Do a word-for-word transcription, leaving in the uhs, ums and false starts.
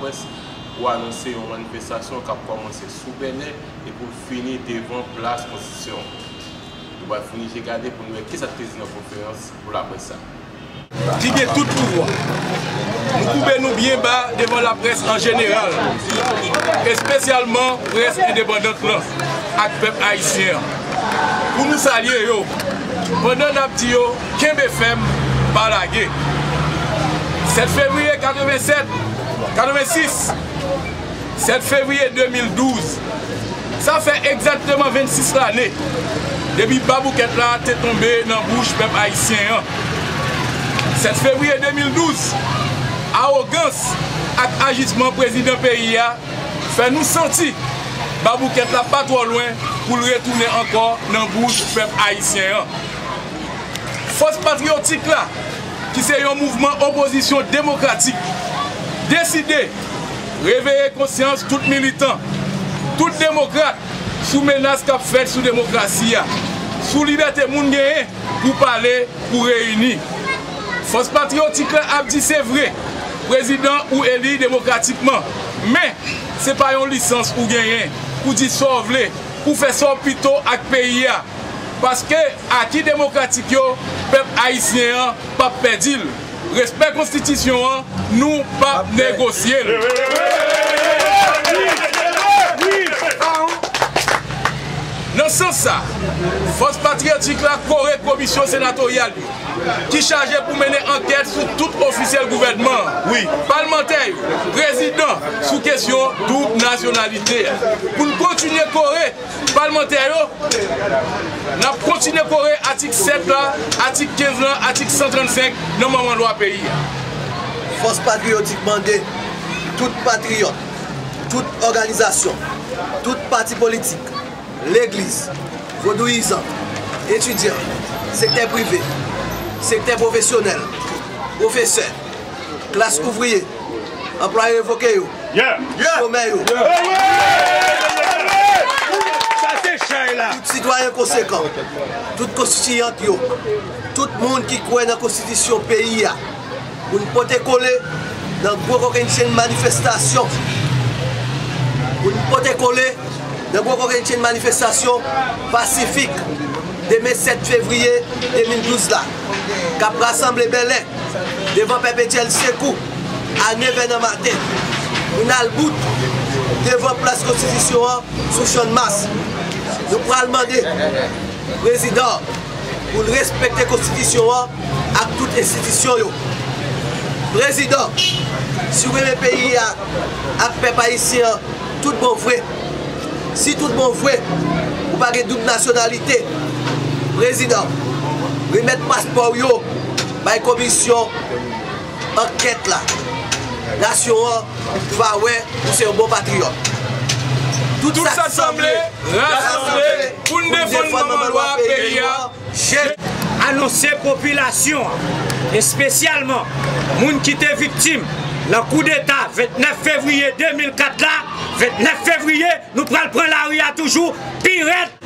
Laprès pou anonse yon manifestasyon k ap kòmanse sou Bèlè e pou l fini devan Plas Konstitisyon. Nou pral founi je gade pou n wè kisa k te di nan konferans pou laprès sa. Ki gen tout pouvwa. Nou koube nou byen ba devan laprès an jeneral, espesyalman près endepandant lan ak pèp ayisyen an, pou nou salye yo, pandan n ap di yo kenbe fèm, pa lage. Sèt fevriye katrevennsèt, katrevensis, sèt fevriye de mil douz, sa fè egzakteman vennsis lane depi baboukèt la te tonbe nan bouch pèp ayisyen an. Sèt fevriye de mil douz, awogans ak ajisman prezidan peyi a fè nou santi baboukèt la pa twò lwen pou l retounen ankò nan bouch pèp ayisyen an. Fòs patriyotik la, ki se yon mouvman opozisyon demokratik, deside reveye konsyans tout militan, tout demokrat sou menas k ap fèt sou demokrasi a, sou libète moun genyen pou pale, pou reyini. Fòs patriyotik la ap di se vre, prezidan ou eli demokratikman, men se pa yon lisans ou genyen pou di sa w vle, pou fè sa w pito ak peyi a. Paske aki demokratik yo, pèp ayisyen an p ap pèdi l. Respè konstitisyon an, nou p ap negosye l. Nan sans sa, fòs patriyotik la kore komisyon senatoryal yo, ki chaje pou mennen ankèt sou tout ofisyèl gouvènman an, wi, palmantè yo, prezidan, sou kesyon doub nasyonalite a. Pou n kontinye kore palmantè yo, n ap kontinye kore atik sèt la, atik kenz lan, atik san trannsenk nan manman lwa peyi a. Fòs patriyotik mande tout patriyòt, tout òganizasyon, tout pati politik, legliz, vodouyizan, etidyan, sektè prive, sektè pwofesyonèl, pwofesè, klas ouvriye, anplwaye revoke yo, chomè yo, tout sitwayen konsekan, tout konstitiyant yo, tout moun ki kwè nan konstitisyon peyi a, pou n pote kole nan gwo kokennchenn manifestasyon, pou n pote kole nan gwo kokennchenn manifestasyon pasifik demen sèt fevriye de mil douz la, k ap rasanble Bèlè devan Pèpetyèl Sekou a nevè nan maten, pou n al bout devan Plas Konstitisyon an sou Channmas. Nou pral mande prezidan an pou l respekte konstitisyon an ak tout enstitisyon yo. Prezidan, si w renmen peyi a ak pèp ayisyen an tout bon vre, si tout bon vre ou pa gen doub nasyonalite, prezidan, remèt paspò w yo bay komisyon ankèt la. Nasyon an va wè ou se yon bon patriyòt. Tout sa k sanble, rasanble pou n defann manman lwa peyi a. Anonse popilasyon an, espesyalman moun ki te viktim nan koudeta vennèf fevriye de mil kat la, vennèf fevriye, nou pral pran lari a toujou pi rèd.